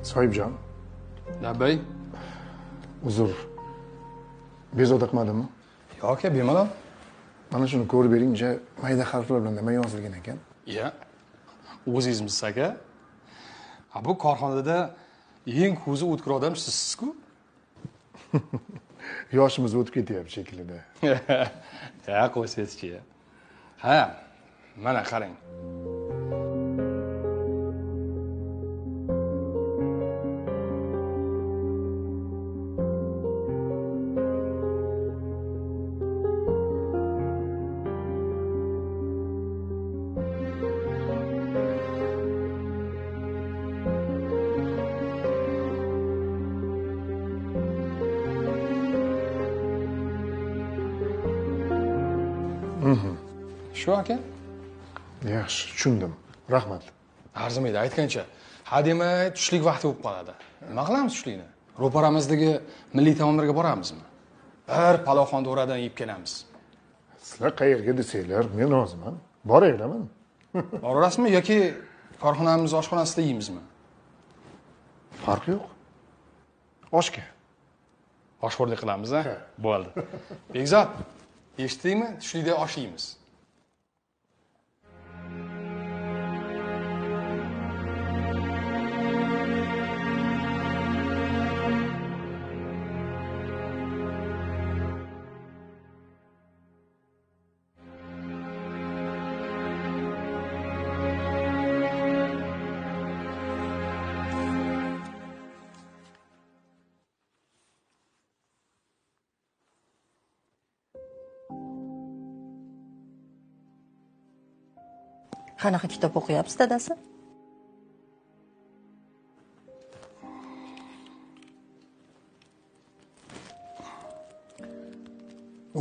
Sohibjon. Labbay. Uzr. Bezovta qilmadimmi? Yo'q aka, bemalol. Mana shuni ko'rib bering, mayda harflar bilan nima yozilgan ekan? Iya. O'zingizmisiz aka? Ha, bu korxonada eng ko'zi o'tkir odam sizsiz-ku. Yoshimiz o'tib ketyapti shekilli. Ha, qo'ysangizchi. Ha, mana qarang. Shu aka. Yaxshi, tushundim. Rahmat. Arzimaydi, aytgancha. Ha demay tushlik vaqti bo'lib qoladi. Nima qilamiz tushlikni? Ro'paramizdagi milliy taomlarga boramizmi? Bir palovxon do'radan yeb kelamiz. Sizlar qayerga desanglar, men roziman. Boraveraman. Boraverasizmi yoki korxonamiz oshxonasida yeymizmi? Farqi yo'q. Oshga. Oshxo'rlik qilamiz, ha? Bo'ldi. Bekzod, eshitdingmi? Tushlikda osh yeymiz. Qanaqa kitob o'qiyapsiz, dadasi?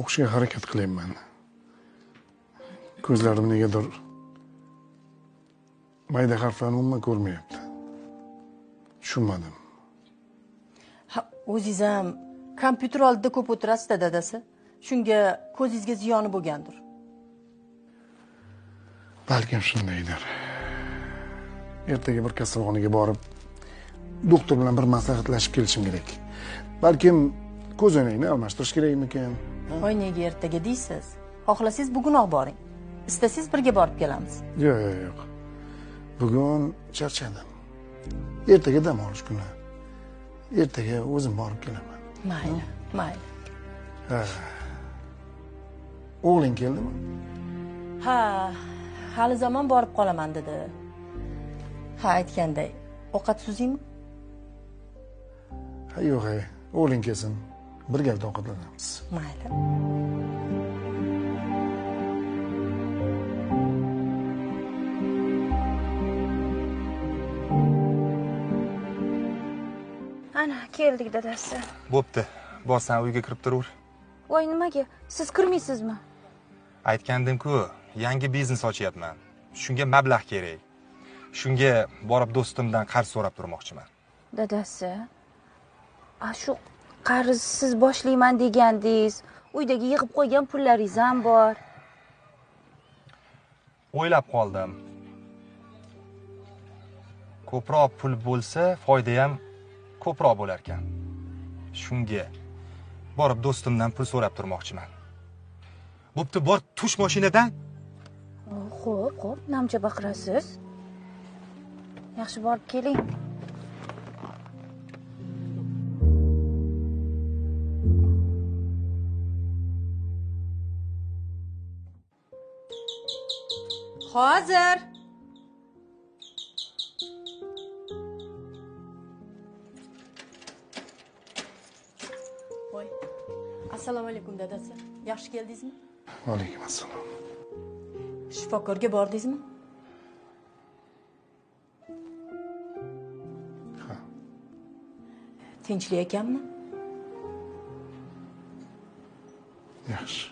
O'qishga harakat qilyapman. Ko'zlarim negadir mayda harflarni umuman ko'rmayapti. Tushunmadim. Ha, o'zingiz ham kompyuter oldida ko'p o'tirasiz-da, dadasi. Shunga ko'zingizga ziyoni bo'lgandir. Balkim shundaydir. Ertaga bir kasalxonaga borib, doktor bilan bir maslahatlashib kelishim kerak. Balkim ko'zoynakni almashtirish kerakmikan? Voy, nega ertaga deysiz? Xohlasangiz bugunoq boring. Istasangiz birga borib kelamiz. Yo'q, yo'q, yo'q. Bugun charchadim. Ertaga dam olish kuni. Ertaga o'zim borib kelaman. Mayli, mayli. Ha. O'g'ling keldimi? Ha, hali zamon borib qolaman dedi. Ha, aytganday, ovqat suzaymi? Ha, yo'q, o'g'ling kelsin. Birgalikda ovqatlanamiz. Mayli. Ana, keldik dadasi. Bo'pti. Borsan uyga kirib turaver. Voy, nimaga? Siz kirmaysizmi? Aytgandim-ku, yangi biznes ochyapman. Shunga mablag' kerak. Shunga borib do'stimdan qarz so'rab turmoqchiman. Dadasi, a shu qarzsiz boshlayman degandingiz. Uydagi yig'ib qo'ygan pullaringiz ham bor. O'ylab qoldim. Ko'proq pul bo'lsa, foyda ham ko'proq bo'lar ekan. Shunga borib do'stimdan pul so'rab turmoqchiman. Bo'pti, bor, tush mashinadan. Xo'p, xo'p, namcha baqirasiz. Yaxshi borib keling. Hozir. Voy. Assalomu alaykum dadasi. Yaxshi keldingizmi? Va alaykum assalom. Shifokorga bordingizmi? Ha. Tinchlik ekanmi? Yaxshi.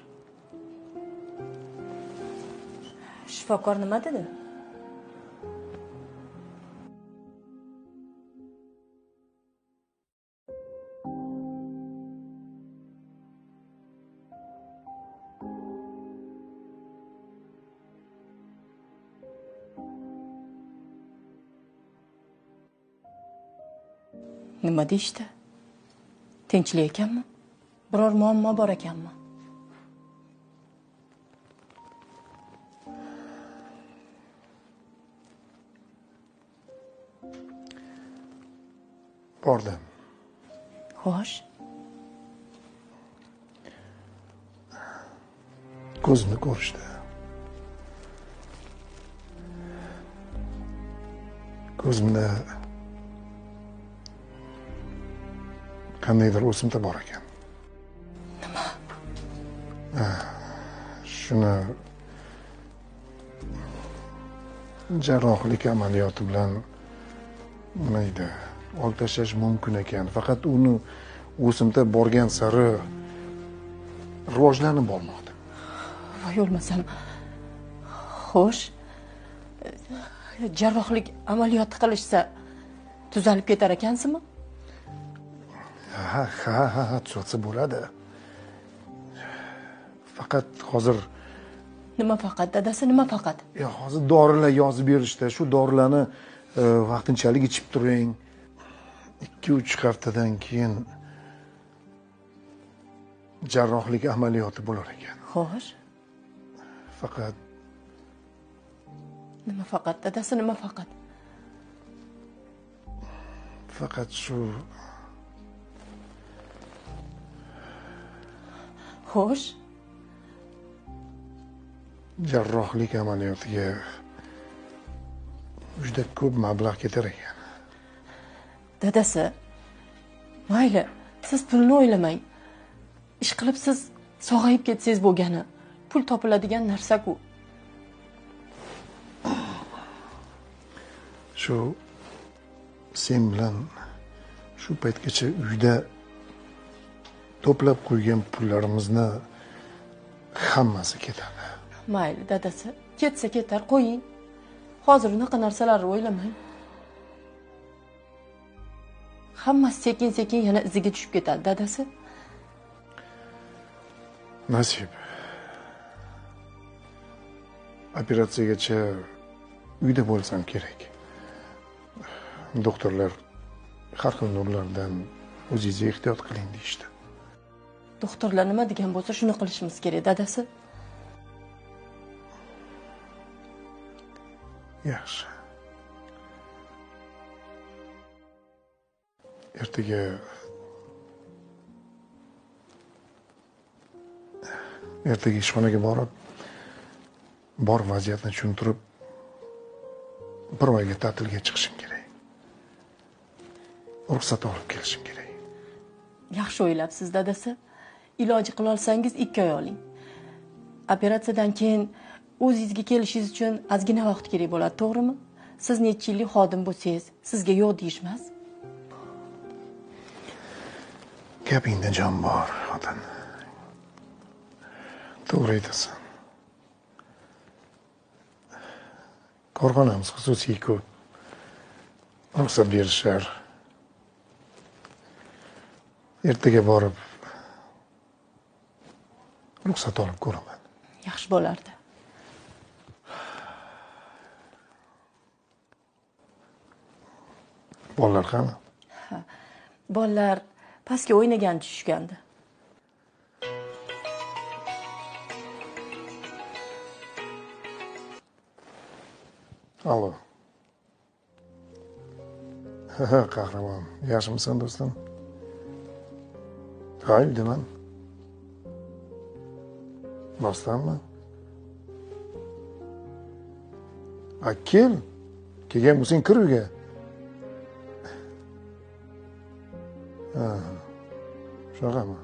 Shifokor nima dedi? Nima deyishdi? Tinchlik ekanmi? Biror muammo bor ekanmi? Bordim. Xo'sh. Ko'zimni ko'rishdi. Ko'zimda qandaydir o'simta bor ekan. Nima? Shuni jarrohlik amaliyoti bilan nima deydi, olib tashlash mumkin ekan. Faqat uni o'simta borgan sari rivojlanib bormoqda. Voy o'lmasam. Xo'sh. Jarrohlik amaliyoti qilishsa tuzalib ketar ekansizmi? Ha, ha, ha, tuzatsa bo'ladi. Faqat hozir nima faqat dadasi, nima faqat? Ya hozir dorilar yozib berishdi. Shu dorilarni vaqtinchalik ichib turing. 2-3 haftadan keyin jarrohlik amaliyoti bo'lar ekan. Xo'sh. Faqat nima faqat dadasi, nima faqat? Faqat shu. Xo'sh. Jarrohlik amaliyotiga juda ko'p mablag' ketar ekan. Dadasi, mayli, siz pulni o'ylamang. Ish qilib siz sog'ayib ketsangiz bo'lgani, pul topiladigan narsa-ku. Shu sen bilan shu paytgacha uyda to'plab qo'ygan pullarimizni hammasi ketadi. Mayli, dadasi, ketsa ketar, qo'ying. Hozir unaqa narsalarni o'ylamang. Hammasi sekin-sekin yana iziga tushib ketadi, dadasi. Nasib. Operatsiyagacha uyda bo'lsam kerak. Doktorlar har xil nurlardan o'zingizni ehtiyot qiling deyishdi. Doktorlar nima degan bo'lsa, shuni qilishimiz kerak, dadasi. Yaxshi. Ertaga ishxonaga borib, bor vaziyatni tushuntirib, bir oyga ta'tilga chiqishim kerak. Ruxsat olib kelishim kerak. Yaxshi o'ylabsiz, dadasi. Iloji qila olsangiz 2 oy oling. Operatsiyadan keyin o'zingizga kelishingiz uchun ozgina vaqt kerak bo'ladi, to'g'rimi? Siz necha yillik xodim bo'lsangiz, sizga yo'q deyishmas. Gapingda jon bor, xotin. To'g'ri aytasan. Korxonamiz xususiy-ku. Ruxsat berishar. Ertaga borib ruxsat olib ko'raman. Yaxshi bo'lardi. Bolalar qani? Ha, bolalar pastga o'ynagan tushgandi. Alo. Qahramon, yaxshimisan do'stim? Ha, uydaman. Rostdanmi? A, kel. Kelgan bo'lsang kir uyga. Ha, shunaqami?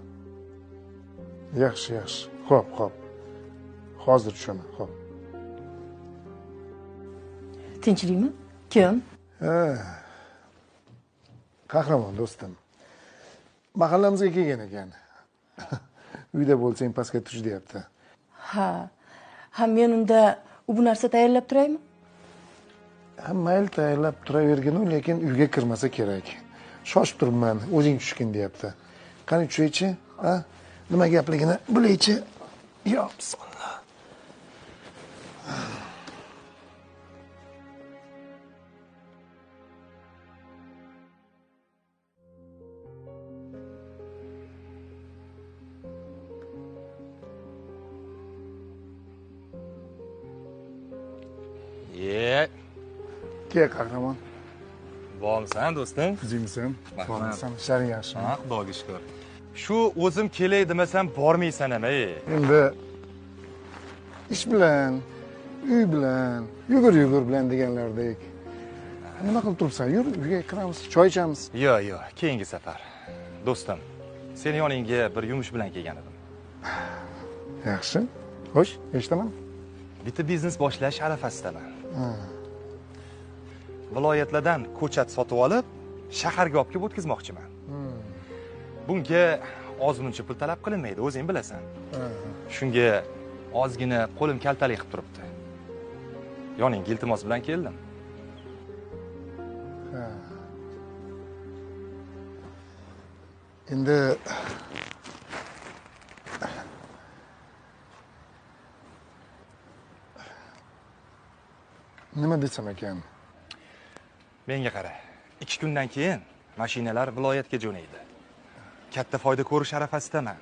Yaxshi, yaxshi. Xo'p, xo'p. Hozir tushaman, xo'p. Tinchlikmi? Kim? Ha. Qahramon do'stim. Mahallamizga kelgan ekan. Uyda bo'lsang pastga tush deyapti. Ha. Ha, men unda u bu narsa tayyorlab turaymi? Ha, mayli tayyorlab turavergin, lekin uyga kirmasa kerak. Shoshib turibman, o'zing tushgin deyapti. Qani tushaychi, ha? Nima gapligini bilaychi. Yo, bismillah. Ye. Kel qahramon. Bormisan do'stim? Tuzukmisan? Bormisan? Ishlaring yaxshimi? Ha, Xudoga shukr. Shu o'zim kelay demasam bormaysan ham, ey. Endi ish bilan, uy bilan, yugur-yugur bilan deganlardek. Nima qilib turibsan? Yur, uyga kiramiz, choy ichamiz. Yo'q, yo'q, keyingi safar. Do'stim, seni yoningga bir yumush bilan kelgan edim. Yaxshi. Xo'sh, eshitaman. Bitta biznes boshlash arafasidaman. Viloyatlardan ko'chat sotib olib, shaharga olib kelib o'tkazmoqchiman. Bunga ozmuncha pul talab qilinmaydi, o'zing bilasan. Shunga ozgina qo'lim kaltalik qilib turibdi. Yoningga iltimos bilan keldim. Endi nima desam ekan? Menga qara. 2 kundan keyin mashinalar viloyatga jo'naydi. Katta foyda ko'rish arafasidaman.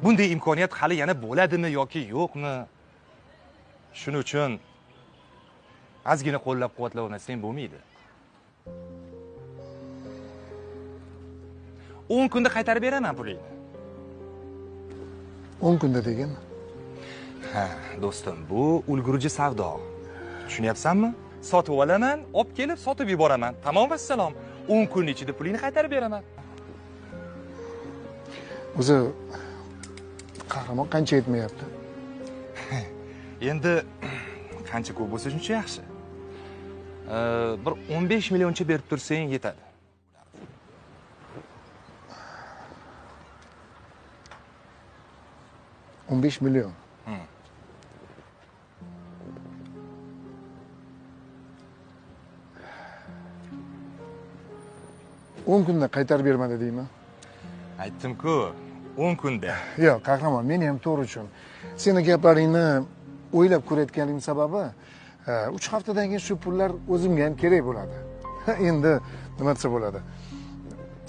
Bunday imkoniyat hali yana bo'ladimi yoki yo'qmi? Shuning uchun ozgina qo'llab-quvvatlamasang bo'lmaydi. 10 kunda qaytarib beraman pulingni. 10 kunda degin? Ha, do'stim, bu ulgurji savdo. Tushunyapsanmi? Sotib olaman, olib kelib sotib yuboraman. Tamom, vassalom. 10 kun ichida pulingni qaytarib beraman. O'zi qahramon qancha yetmayapti? Endi qancha ko'p bo'lsa shuncha yaxshi. Bir 15 millioncha berib tursang yetadi. 15 million. 10 kunda qaytarib bermadi deymi? Aytdim-ku, 10 kunda. Yo'q, qahramon, meni ham to'g'ri uchun. Seni gaplaringni o'ylab ko'rayotganim sababi, 3 haftadan keyin shu pullar o'zimga ham kerak bo'ladi. Endi nima desa bo'ladi?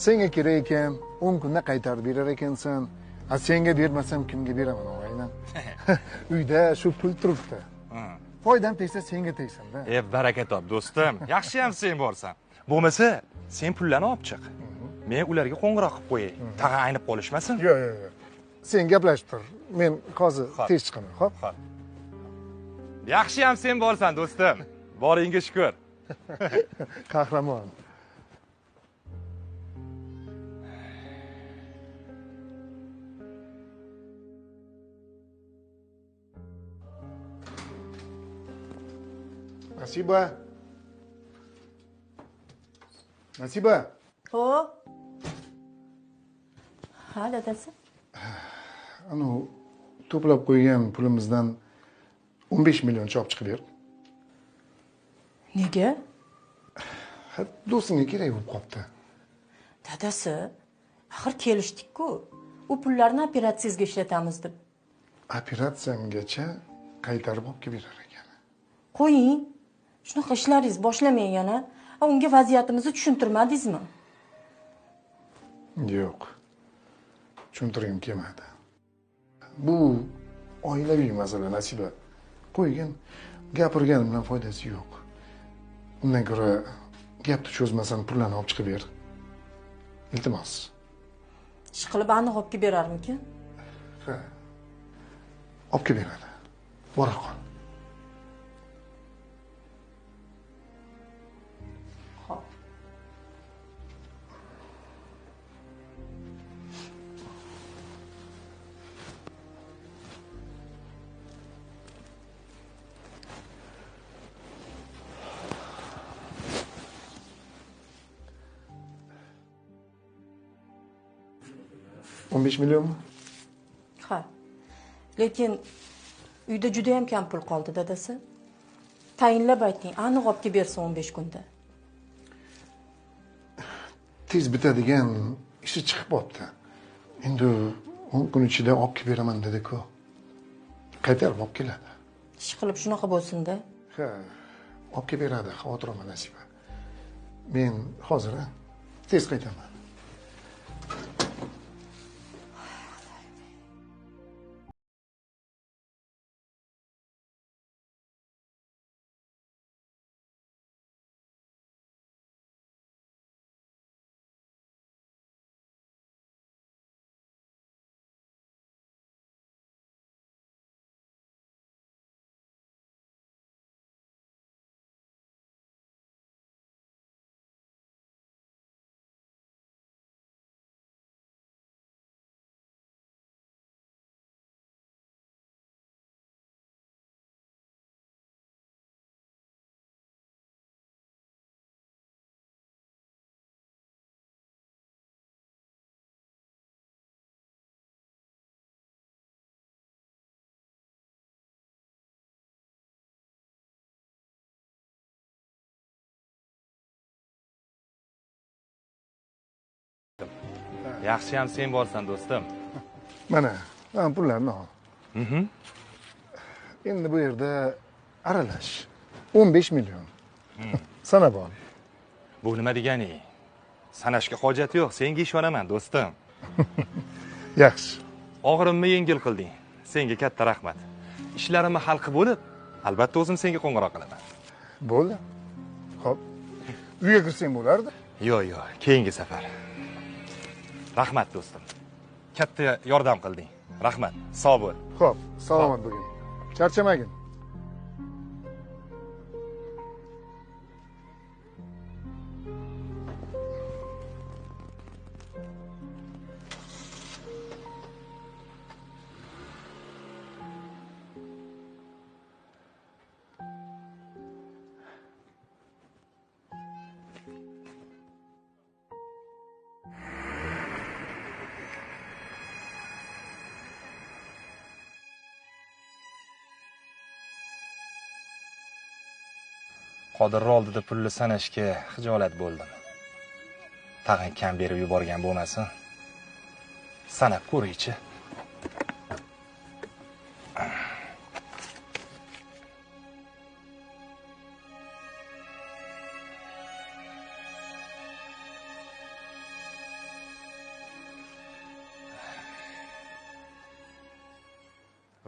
Senga kerak ekan, 10 kunda qaytarib berar ekansan. A senga bermasam kimga beraman og'ayni? Uyda shu pul turibdi. Foydam tegsa senga tegsin-da. Baraka top, do'stim. Yaxshi ham sen borsan. Bo'lmasa, sen pullarni olib chiq. Men ularga qo'ng'iroq qilib qo'yay. Tag'in aynib qolishmasin. Yo'q, yo'q, yo'q. Sen gaplashib tur. Men hozir tez chiqaman, xo'p? Xo'p. Yaxshi ham sen borsan, do'stim. Boringga shukr. Qahramon. Nasiba. Nasiba. Ho. Ha, dadasi. Anu to'plab qo'ygan pulimizdan 15 millioncha olib chiqib ber. Nega? Ha, do'stingga kerak bo'lib qopti. Dadasi, axir kelishdik-ku. U pullarni operatsiyangizga ishlatamiz deb. Operatsiyamgacha qaytarib olib kelib berar ekan. Qo'ying. Shunaqa ishlaringiz boshlamang yana. Unga vaziyatimizni tushuntirmadingizmi? Yo'q. Tushuntirgim kelmadi. Bu oilaviy masala, Nasiba. Qo'ygin, gapirganim bilan foydasi yo'q. Undan ko'ra gapni cho'zmasdan pullarni olib chiqib ber. Iltimos. Ish qilib aniq olib kelib berarmikin? Ha. Olib kelib beradi. Bora qol. Xo'p. $15 millionmi? Ha. Lekin uyda juda ham kam pul qoldi, dadasi. Tayinlab ayting, aniq olib kelib bersin 15 kunda. Tez bitadigan ishi chiqib qopti. Endi 10 kun ichida olib kelib beraman dedi-ku. Qaytarib olib keladi. Ish qilib shunaqa bo'lsin-da. Ha, olib kelib beradi, xavotir olma Nasiba. Men hozir tez qaytaman. Yaxshi ham sen borsan do'stim. Mana, mana pullarni ol. Endi bu yerda aralash. 15 million. Sanab ol. Bu nima degani? Sanashga hojat yo'q, senga ishonaman do'stim. Yaxshi. Og'irimni yengil qilding. Senga katta rahmat. Ishlarimni hal qilib bo'lib, albatta o'zim senga qo'ng'iroq qilaman. Bo'ldi. Xo'p. Uyga kirsang bo'lardi. Yo'q, yo'q, keyingi safar. Rahmat do'stim. Katta yordam qilding. Rahmat. Sog' bo'l. Xo'p, salomat bo'ling. Charchamagin. Qodirni oldida pulni sanashga xijolat bo'ldim. Tag'in kam berib yuborgan bo'lmasin. Sanab ko'raychi.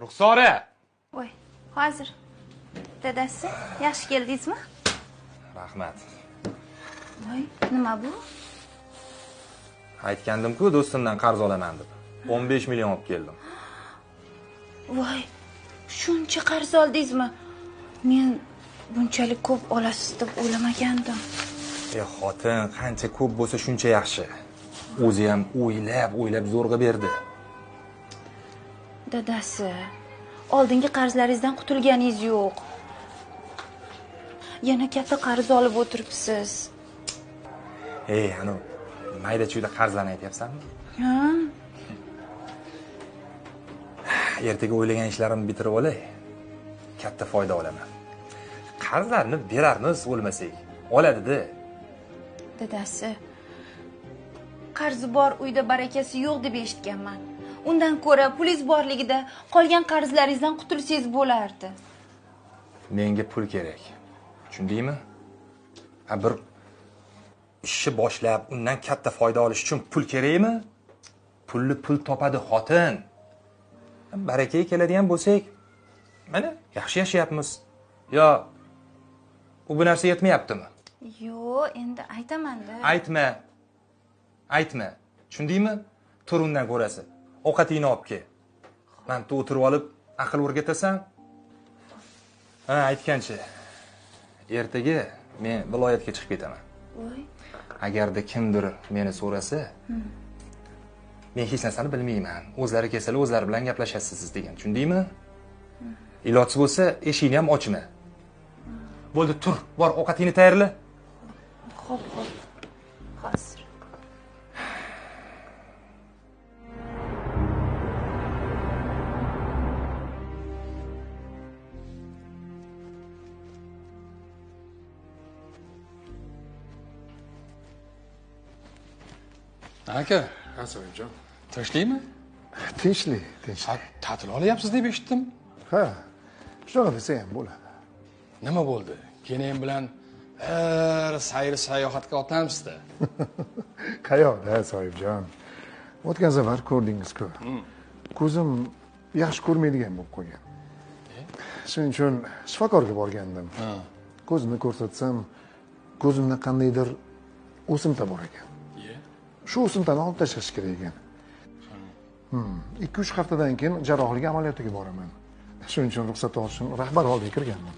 Ruxsora. Voy, hozir. Dadasi, yaxshi keldingizmi? Rahmat. Voy, nima bu? Aytgandim-ku, do'stimdan qarz olaman deb. 15 million olib keldim. Voy, shuncha qarz oldingizmi? Men bunchalik ko'p olasiz deb o'ylamagandim. Xotin, qancha ko'p bo'lsa shuncha yaxshi. O'zi ham o'ylab zo'rg'a berdi. Dadasi, oldingi qarzlaringizdan qutulganingiz yo'q. Yana katta qarz olib o'tiribsiz. Ey, ana mayda-chuyda qarzlarni aytyapsanmi? Ha. Ertaga o'ylagan ishlarimni bitirib olay. Katta foyda olaman. Qarzlarni berarmiz o'lmasak. Oladi-da. Dadasi, qarzi bor uyda barakasi yo'q deb eshitganman. Undan ko'ra pulingiz borligida qolgan qarzlaringizdan qutulsangiz bo'lardi. Menga pul kerak. Tushundingmi? Ha, bir ishni boshlab, undan katta foyda olish uchun pul kerakmi? Pulni pul topadi, xotin. Barakaga keladigan bo'lsak, mana yaxshi yashayapmiz. Yo, u bu narsa yetmayaptimi? Yo'q, endi aytaman-da. Aytma. Aytma. Tushundingmi? Tur undan ko'rasi. Ovqatingni olib kel. Mana bu o'tirib olib aql o'rgatasan. Ha, aytgancha. Ertaga men viloyatga chiqib ketaman. Voy. Agarda kimdir meni so'rasa, men hech narsani bilmayman. O'zlari kelsalar, o'zlari bilan gaplashasiz degan. Tushundingmi? Ilojsiz bo'lsa, eshikni ham ochma. Bo'ldi, tur, bor, ovqatingni tayyorla. Xo'p, xo'p. Hozir. Aka, ha, Sohibjon. Tinchlikmi? Tinchlik, tinchlik. Ta'til olyapsiz deb eshitdim. Ha, shunaqa desa ham bo'ladi. Nima bo'ldi? Keyin bilan bir sayr sayohatga otlanibsiz-da. Qayoqda, Sohibjon? O'tgan safar ko'rdingiz-ku. Ko'zim yaxshi ko'rmaydigan bo'lib qolgan. Shuning uchun shifokorga borgandim. Ko'zimni ko'rsatsam, ko'zimda qandaydir o'simta bor ekan. Shu o'simtani olib tashlash kerak ekan. 2-3 haftadan keyin jarrohlik amaliyotiga boraman. Shuning uchun ruxsat olish uchun rahbar oldiga kirganman.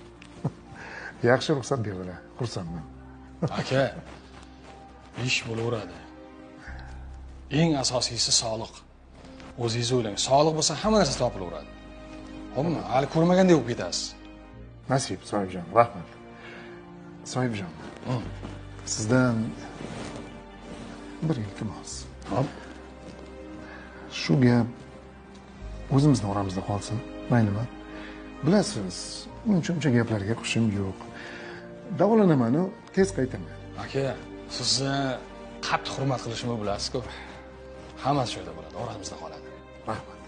Yaxshi ruxsat berdilar, xursandman. Aka, ish bo'laveradi. Eng asosiysi sog'liq. O'zingiz o'ylang, sog'liq bo'lsa hamma narsa topilaveradi. Xo'pmi? Hali ko'rmagandek bo'lib ketasiz. Nasib, Sohibjon, rahmat. Sohibjon, sizdan bir iltimos. Xo'p. Shu gap o'zimizni oramizda qolsin, maylimi? Bilasiz, uncha-muncha gaplarga hushim yo'q. Davolanaman-u, tez qaytaman. Aka, sizni qattiq hurmat qilishimni bilasiz-ku. Hammasi joyida bo'ladi, oramizda qoladi. Rahmat.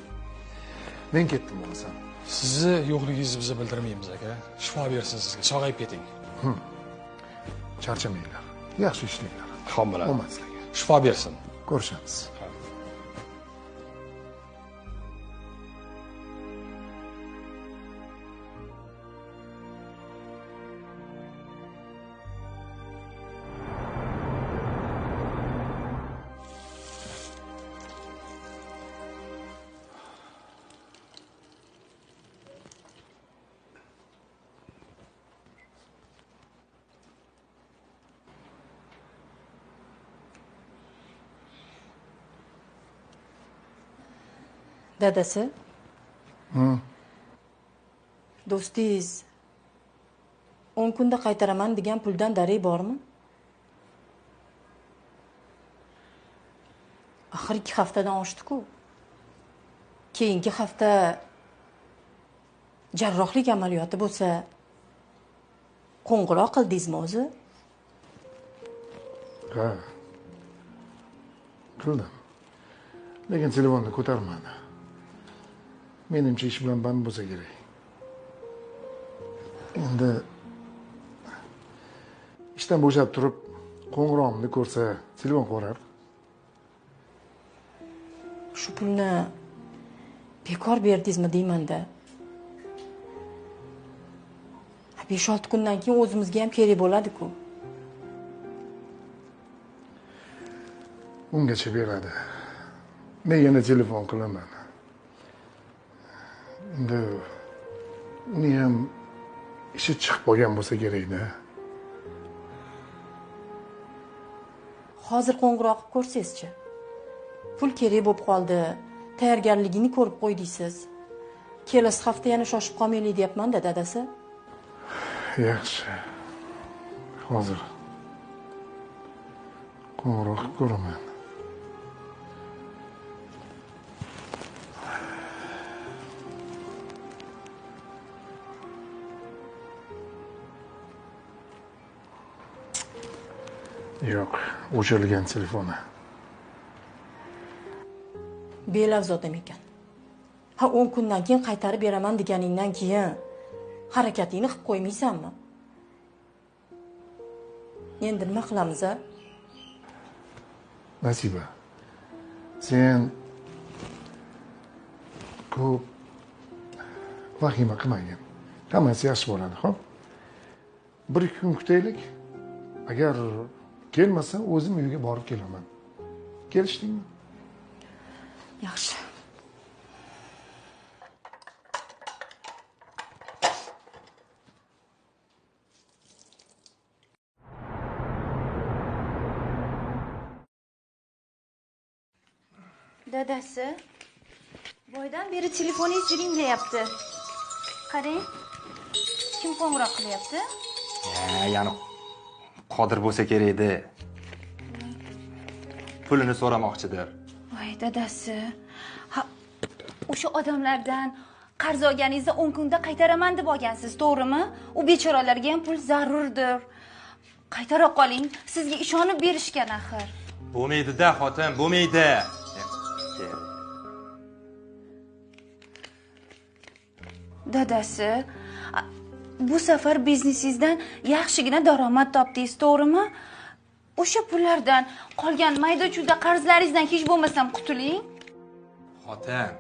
Men ketdim bo'lmasam. Sizni yo'qligingizni biz bildirmaymiz aka. Shifo bersin sizga, sog'ayib keting. Charchamanglar. Yaxshi ishlanglar. Xo'p bo'ladi. Omad sizlarga. Shifo bersin. Ko'rishamiz. Dadasi, do'stingiz 10 kunda qaytaraman degan puldan darak bormi? Axir 2 haftadan oshdi-ku. Keyingi hafta jarrohlik amaliyoti bo'lsa, qo'ng'iroq qildingizmi o'zi? Ha. Qildim. Lekin telefonni ko'tarmadi. Menimcha ish bilan band bo'lsa kerak. Endi ishdan bo'shab turib qo'ng'irog'imni ko'rsa telefon qo'rar. Shu pulni bekor berdingizmi deyman-da. 5-6 kundan keyin o'zimizga ham kerak bo'ladi-ku. Ungacha beradi. Men yana telefon qilaman. Endi uni ham ishi chiqib qolgan bo'lsa kerak-da. Hozir qo'ng'iroq qilib ko'rsangizchi. Pul kerak bo'lib qoldi. Tayyorgarligini ko'rib qo'ydingiz. Kelasi hafta yana shoshib qolmaylik deyapman-da, dadasi. Yaxshi. Hozir qo'ng'iroq qilib ko'raman. Yo'q, o'chirilgan telefoni. Belavz odam ekan. Ha, 10 kundan keyin qaytarib beraman deganingdan keyin harakatingni qilib qo'ymaysanmi? Endi nima qilamiz a? Nasiba, sen ko'p vahima qilmagin. Hammasi yaxshi bo'ladi, xo'p? 1-2 kun kutaylik. Agar kelmasa o'zim uyga borib kelaman. Kelishdingmi? Yaxshi. Dadasi, boydan beri telefoningiz jiringlayapti. Qarang, kim qo'ng'iroq qilyapti? Ya'ni Qodir bo'lsa kerak edi. Pulini so'ramoqchidir. Voy dadasi, ha, o'sha odamlardan qarz olganingizni 10 kunda qaytaraman deb olgansiz, to'g'rimi? U bechoralarga ham pul zarurdir. Qaytara qoling, sizga ishonib berishgan axir. Bo'lmaydi-da, xotin, bo'lmaydi. Dadasi, bu safar biznesingizdan yaxshigina daromad topdingiz, to'g'rimi? O'sha pullardan qolgan mayda-chuyda qarzlaringizdan hech bo'lmasam qutuling. Xotin,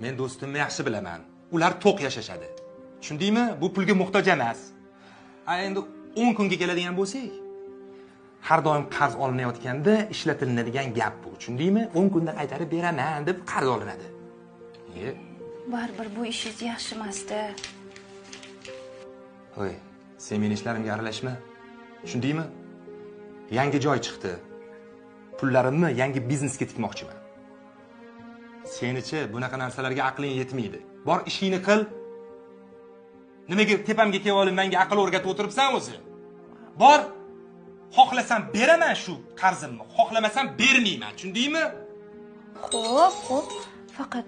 men do'stimni yaxshi bilaman. Ular to'q yashashadi. Tushundingmi? Bu pulga muhtoj emas. A endi 10 kunga keladigan bo'lsak, har doim qarz olinayotganda ishlatilinadigan gap bu. Tushundingmi? 10 kunda qaytarib beraman deb qarz olinadi. Baribir bu ishingiz yaxshi emas-da. Voy, sen meni ishlarimga aralashma. Tushundingmi? Yangi joy chiqdi. Pullarimni yangi biznesga tikmoqchiman. Senichi bunaqa narsalarga aqling yetmaydi. Bor ishingni qil. Nimaga tepamga kelib olib menga aql o'rgatib o'tiribsan o'zi? Bor, xohlasam beraman shu qarzimni, xohlamasam bermayman. Tushundingmi? Xo'p, xo'p. Faqat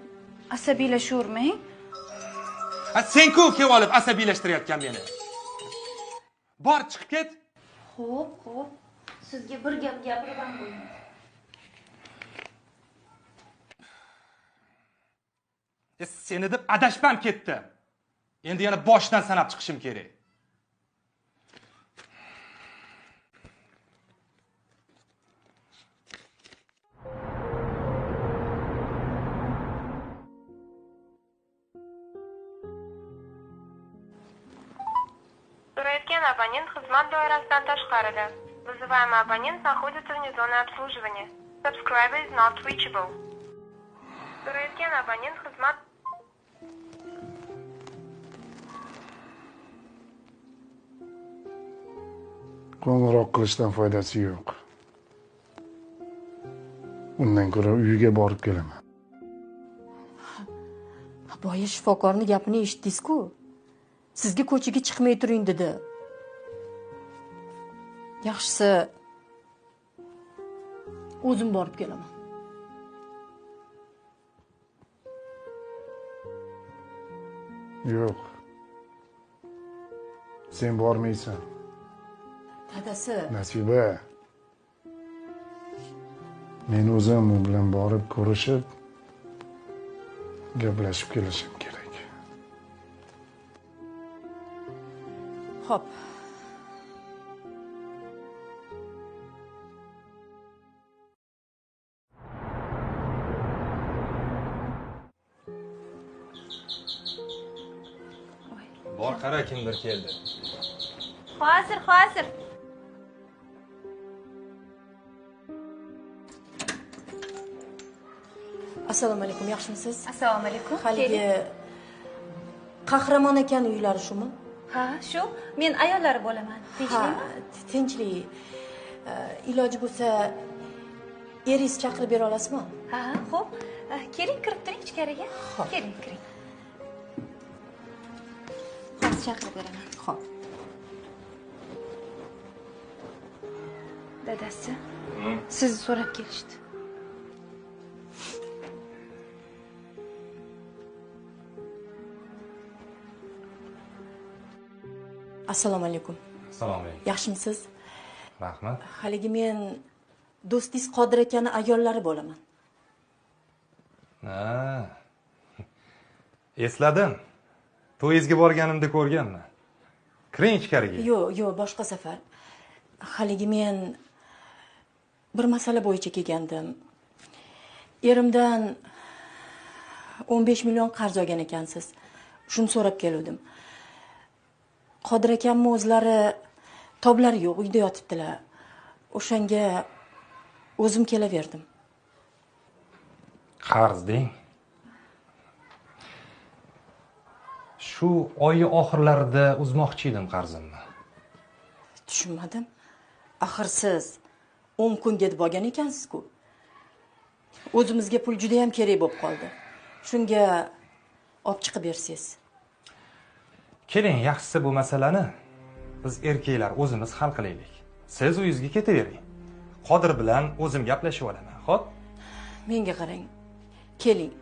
asabiylashavermang. Ha, sen-ku kelib olib asabiylashtirayotgan meni. Bor, chiqib ket. Xo'p, xo'p. Sizga bir gap gapirib ham qo'ying. Seni deb adashib ham ketdim. Endi yana boshdan sanab chiqishim kerak. So'rayotgan abonent xizmat doirasidan tashqarida. Вызываемый абонент находится вне зоны обслуживания. Subscriber is not reachable. So'rayotgan abonent xizmat Qo'ng'iroq qilishdan foydasi yo'q. Undan ko'ra uyiga borib kelaman. Boya shifokorning gapini eshitdingiz-ku. Sizga ko'chaga chiqmay turing dedi. Yaxshisi o'zim borib kelaman. Yo'q. Sen bormaysan. Dadasi. Nasiba. Men o'zim u bilan borib ko'rishib, gaplashib kelishim kerak. Xo'p. Bor qara, kimdir keldi. Hozir, hozir. Assalomu alaykum, yaxshimisiz? Assalomu alaykum. Haligi Qahramon akani uylari shumi? Ha, shu. Men ayollari bo'laman. Tinchlikmi? Tinchlik. Iloji bo'lsa eringiz chaqirib bera olasizmi? Ha, xo'p. Keling, kirib turing ichkariga. Keling, kiring. Hozir chaqirib beraman. Xo'p. Dadasi, sizni so'rab kelishdi. Assalomu alaykum. Assalomu alaykum. Yaxshimisiz? Rahmat. Haligi men do'stingiz Qodir akani ayollari bo'laman. Ha. Esladim. To'yingizga borganimda ko'rganman. Kiring ichkariga. Yo'q, yo'q, boshqa safar. Haligi men bir masala bo'yicha kelgandim. Erimdan 15 million qarz olgan ekansiz. Shuni so'rab keluvdim. Qodir akamni o'zlari toblari yo'q, uyda yotibdilar. O'shanga o'zim kelaverdim. Qarz deng. Shu oy oxirlarida uzmoqchi edim qarzimni. Tushunmadim. Axir siz 10 kunga deb olgan ekansiz-ku. O'zimizga pul juda ham kerak bo'lib qoldi. Shunga olib chiqib bersangiz. Keling, yaxshisi bu masalani biz erkaklar o'zimiz hal qilaylik. Siz uyingizga ketavering. Qodir bilan o'zim gaplashib olaman, xo'p? Menga qarang. Keling.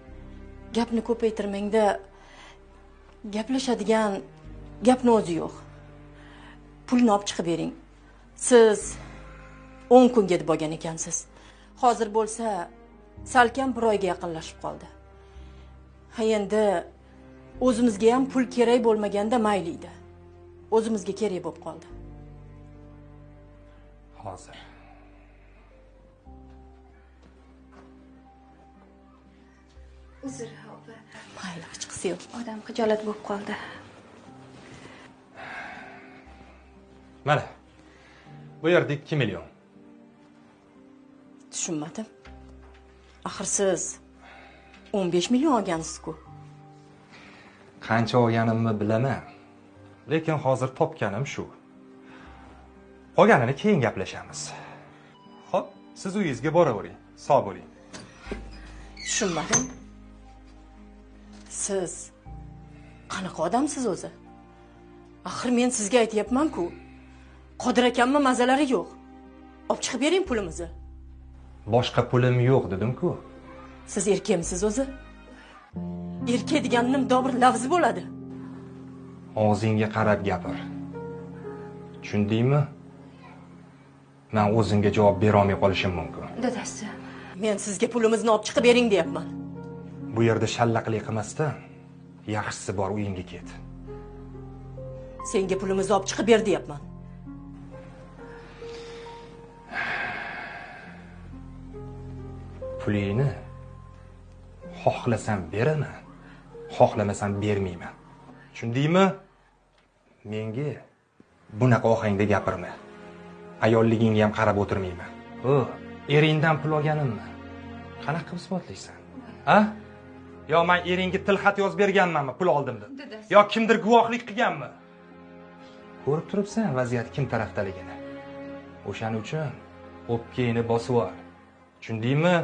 Gapni ko'paytirmangda gaplashadigan gapni o'zi yo'q. Pulni olib chiqib bering. Siz 10 kunga deb olgan ekansiz. Hozir bo'lsa salkam bir oyga yaqinlashib qoldi. Ha, endi o'zimizga ham pul kerak bo'lmaganda mayli edi. O'zimizga kerak bo'lib qoldi. Hozir. Uzr, opa. Mayli, hechqisi yo'q. Odam xijolat bo'lib qoldi. Mana. Bu yerda 2 million. Tushunmadim. Axir siz 15 million olgansiz-ku. Qancha olganimni bilaman. Lekin hozir topganim shu. Qolganini keyin gaplashamiz. Xo'p, siz uyingizga boravering. Sog' bo'ling. Tushunmadim. Siz qanaqa odamsiz o'zi? Axir men sizga aytyapman-ku. Qodir akamning mazalari yo'q. Olib chiqib bering pulimizni. Boshqa pulim yo'q dedim-ku. Siz erkakmisiz o'zi? Erkak deganim dobr lafzi bo'ladi. Og'zingga qarab gapir. Tushundingmi? Men o'zimga javob bera olmay qolishim mumkin. Dadasi, men sizga pulimizni olib chiqib bering deyapman. Bu yerda shallaqlik qilmasdan yaxshisi bor uyingga ket. Senga pulimizni olib chiqib ber deyapman. Pulingni xohlasam beraman, xohlamasam bermayman. Tushundingmi? Menga bunaqa ohangda gapirma. Ayolligingga ham qarab o'tirmayman. O, eringdan pul olganimmi? Qanaqa qilib isbotlaysan? A? Yo men eringga tilxat yozib berganmanmi, pul oldim deb? Yo kimdir guvohlik qilganmi? Ko'rib turibsan vaziyat kim tarafdaligini. O'shaning uchun o'pkangni bosib ol. Tushundingmi?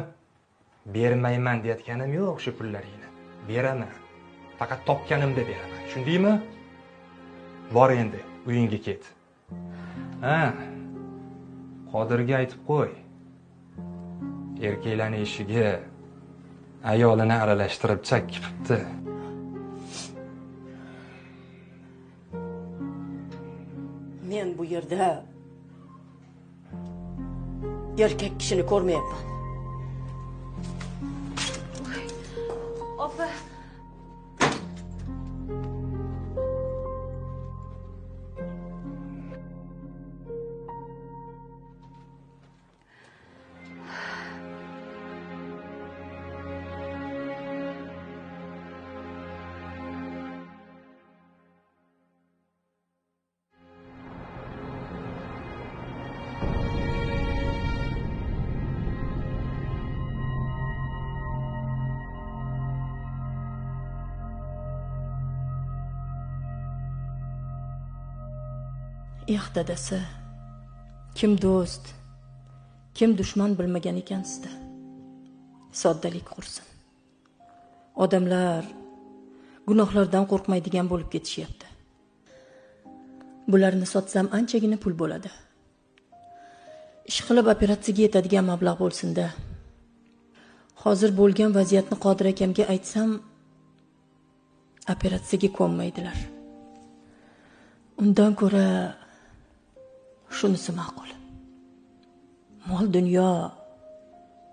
Bermayman deyotganim yo'q shu pullaringni. Beraman. Faqat topganimda beraman. Tushundingmi? Bor endi, uyingga ket. Ha. Qodirga aytib qo'y. Erkaklarning ishiga ayolini aralashtirib chakki qilibdi. Men bu yerda erkak kishini ko'rmayapman. Opa. Eh dadasi, kim do'st, kim dushman bilmagan ekansizda. Soddalik qursin. Odamlar gunohlardan qo'rqmaydigan bo'lib ketishyapti. Bularni sotsam anchagina pul bo'ladi. Ish qilib operatsiyaga yetadigan mablag' bo'lsin-da. Hozir bo'lgan vaziyatni Qodir akamga aytsam, operatsiyaga ko'nmaydilar. Undan ko'ra shunisi ma'qul. Mol dunyo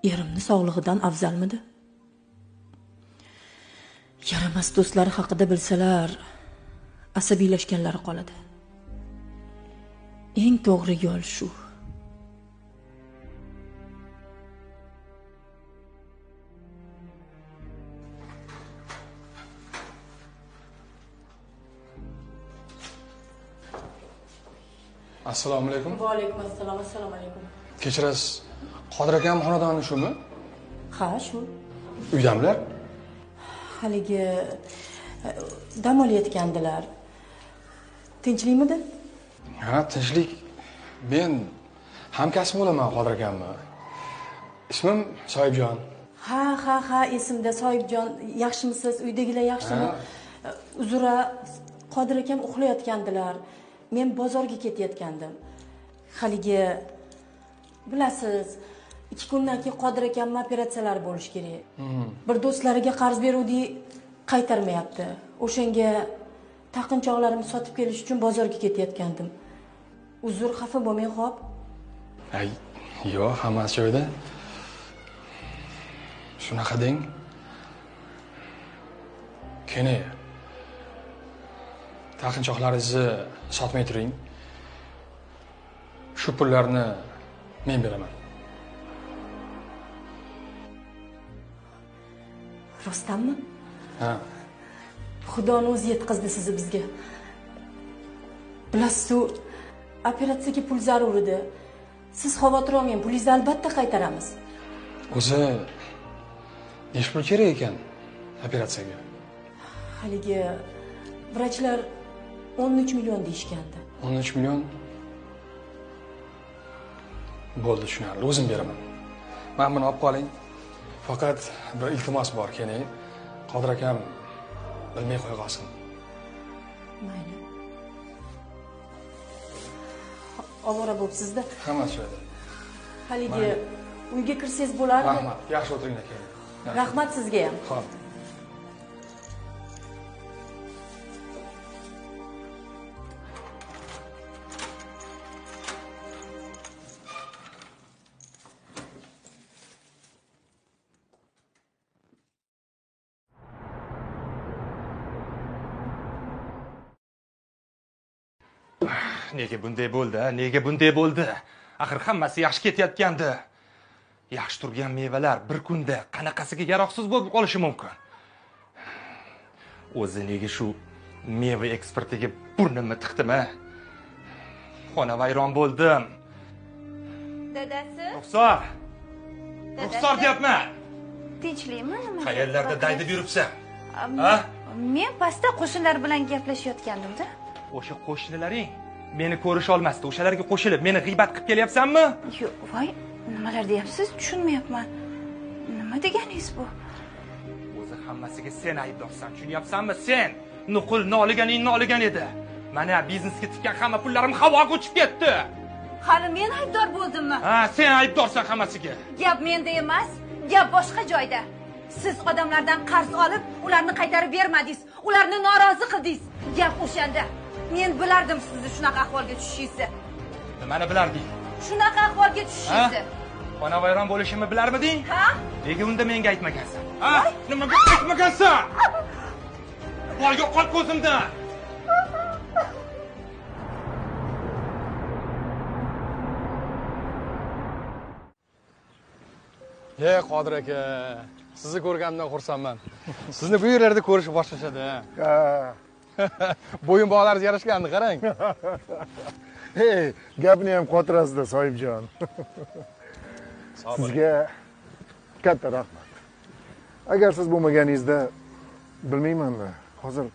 erimni sog'lig'idan afzalmidi? Yaramas do'stlari haqida bilsalar, asabiylashganlari qoladi. Eng to'g'ri yo'l shu. Assalomu alaykum. Va alaykum assalom. Assalomu alaykum. Kechirasiz, Qodir akam xonadoni shumi? Ha, shu. Uydamilar? Haligi dam olayotgandilar. Tinchlikmidi? Ha, tinchlik. Men hamkasb bo'laman Qodir akamni. Ismim Soyibjon. Ha, ha, ha, esimda Soyibjon. Yaxshimisiz? Uydagilar yaxshimi? Uzra, Qodir akam uxlayotgandilar. Men bozorga ketayotgandim. Haligi bilasiz, 2 kundan keyin Qodir akamning operatsiyalari bo'lish kerak. Bir do'stlariga qarz beruvdi, qaytarmayapti. O'shanga taqinchoqlarimni sotib kelish uchun bozorga ketayotgandim. Uzr, xafa bo'lmang, xo'p? Ay, yo'q, hammasi joyida. Shunaqa deng. Keni taqinchoqlaringizni sotmay turing. Shu pullarni men beraman. Rostdanmi? Ha. Xudoni o'zi yetkazdi sizni bizga. Bilasiz-ku, operatsiyaga pul zarur edi. Siz xavotir olmang, pulingizni albatta qaytaramiz. O'zi necha pul kerak ekan operatsiyaga? Haligi vrachlar 13 million deyishgandi. 13 million? Bo'ldi, tushunarli. O'zim beraman. Mana buni olib qoling. Faqat bir iltimos bor, keling. Qodir akam bilmay qo'ya qolsin. Mayli. Ovora bo'psiz-da. Hammasi joyida. Haligi uyga kirsangiz bo'lardi. Rahmat. Yaxshi o'tiringlar, keling. Rahmat sizga ham. Xo'p. Nega bunday bo'ldi? Nega bunday bo'ldi? Axir hammasi yaxshi ketayotgandi. Yaxshi turgan mevalar bir kunda qanaqasiga yaroqsiz bo'lib qolishi mumkin? O'zi nega shu meva eksportiga burnimni tiqdim-a? Xonavayron bo'ldim. Dadasi? Ruxsor. Ruxsor deyapman. Tinchlikmi nima? Qayerlarda daydib yuribsan? Ha? Men pastda qo'shnilar bilan gaplashayotgandim-da. O'sha qo'shnilaring meni ko'risha olmasdi. O'shalarga qo'shilib meni g'iybat qilib kelyapsanmi? Yo'q, voy, nimalar deyapsiz? Tushunmayapman. Nima deganingiz bu? O'zi hammasiga sen aybdorsan, tushunyapsanmi sen? Nuqul noliganing noligan edi. Mana biznesga tikkan hamma pullarim havoga uchib ketdi. Hali men aybdor bo'ldimmi? Ha, sen aybdorsan hammasiga. Gap menda emas, gap boshqa joyda. Siz odamlardan qarz olib, ularni qaytarib bermadingiz, ularni norozi qildingiz. Gap o'shanda. Men bilardim sizni shunaqa ahvolga tushishingizni. Nimani bilarding? Shunaqa ahvolga tushishingizni. Xonavayron bo'lishimni bilarmiding? Ha? Nega unda menga aytmagansan? Ha? Nimaga aytmagansan? Voy, yo'qol ko'zimdan. Ey Qodir aka, sizni ko'rganimdan xursandman. Sizni bu yerlarda ko'rish boshlashadi. Ha. Bo'yin bog'laringiz yarashganini qarang. Hey, gapni ham qotirasizda, Sohibjon. Sizga katta rahmat. Agar siz bo'lmaganingizda bilmayman-da, hozir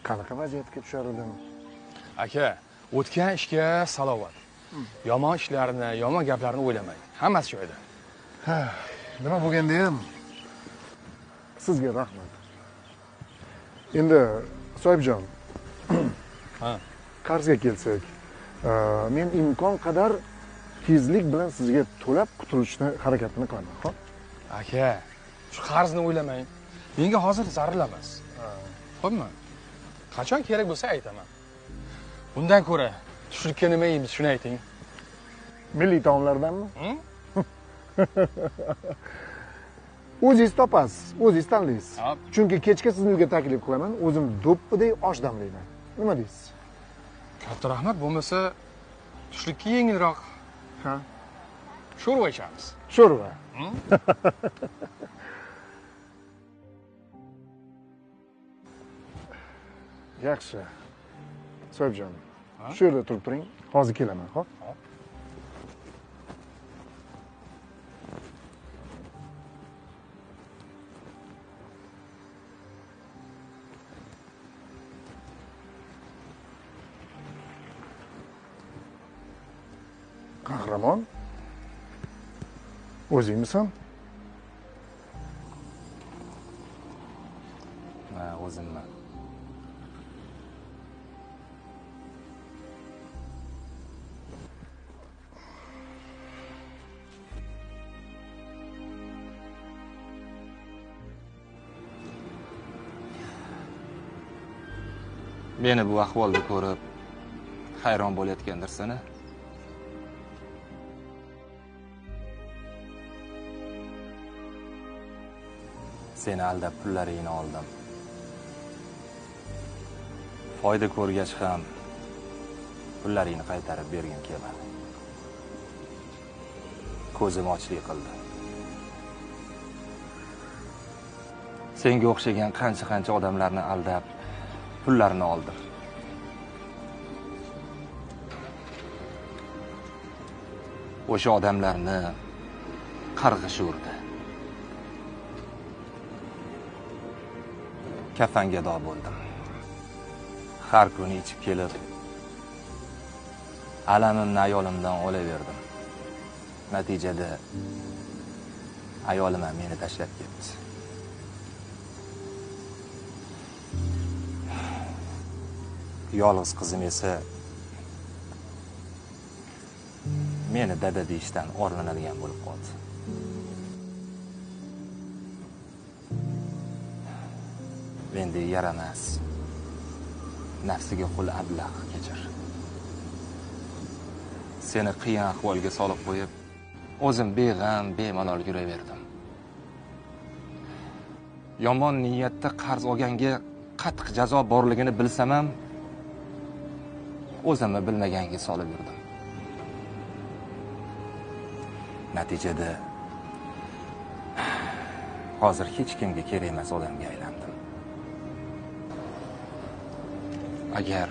qanaqa vaziyatga tushar edim. Aka, o'tgan ishga salovat. Yomon ishlarni, yomon gaplarni o'ylamang. Hammasi joyida. Ha, nima bo'lganda ham sizga rahmat. Endi Sohibjon, ha, qarzga kelsak, men imkon qadar tezlik bilan sizga to'lab qutulishni harakatini qilaman, xo'p? Aka, shu qarzni o'ylamang. Menga hozir zarur emas. Xo'pmi? Qachon kerak bo'lsa aytaman. Bundan ko'ra tushlikka nima yeymiz, shuni ayting. Milliy taomlardanmi? O'zingiz topasiz, o'zingiz tanlaysiz. Chunki kechga sizni uyga taklif qilaman, o'zim do'ppiday osh damlayman. Nima deysiz? Katta rahmat, bo'lmasa tushlikka yengilroq. Ha. Sho'rva ichamiz. Sho'rva. Yaxshi. Sohibjon, shu yerda turib turing, hozir kelaman, xo'p? Qahramon, o'zingmisan? Ha, o'zimman. Meni bu ahvolda ko'rib hayron bo'layotgandirsan-a? Seni aldab pullaringni oldim. Foyda ko'rgach ham pullaringni qaytarib bergim kelmadi. Ko'zim ochlik qildi. Senga o'xshagan qancha-qancha odamlarni aldab pullarini oldim. O'sha odamlarni qarg'ishi urdi. Kafanga do bo'ldim. Har kuni ichib kelib, alamimni ayolimdan olaverdim. Natijada ayolim ham meni tashlab ketdi. Yolg'iz qizim esa meni dada deyishdan orlanadigan bo'lib qoldi. Endi yaramas, nafsiga qul ablah kechir. Seni qiyin ahvolga solib qo'yib, o'zim beg'am, bemalol yuraverdim. Yomon niyatda qarz olganga qattiq jazo borligini bilsam ham, O'zimni bilmaganga solib yurdim. Natijada hozir hech kimga kerak emas odamga aylandim. Agar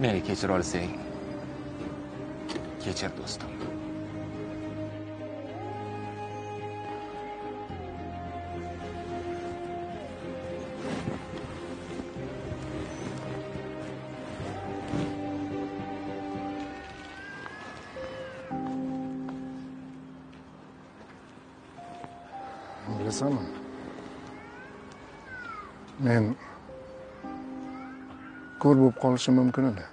meni kechira olsang, kechir do'stim. Bilasanmi? Men ko'r bo'lib qolishim mumkin edi.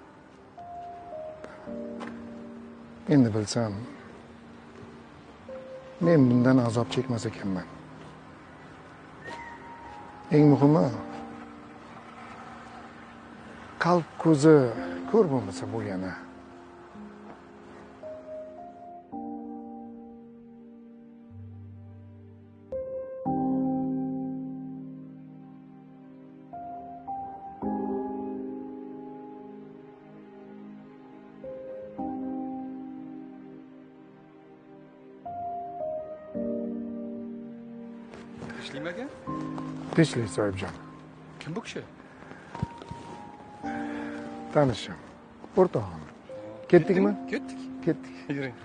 Endi bilsam, men bundan azob chekmas ekanman. Eng muhimi, qalb ko'zi ko'r bo'lmasa bo'lgani. Tinchlikmi aka? Tinchlik sohibjon. Kim bu kishi? Tanishim, o'rtog'im. Ketdikmi? Ketdik. Ketdik. Yuring.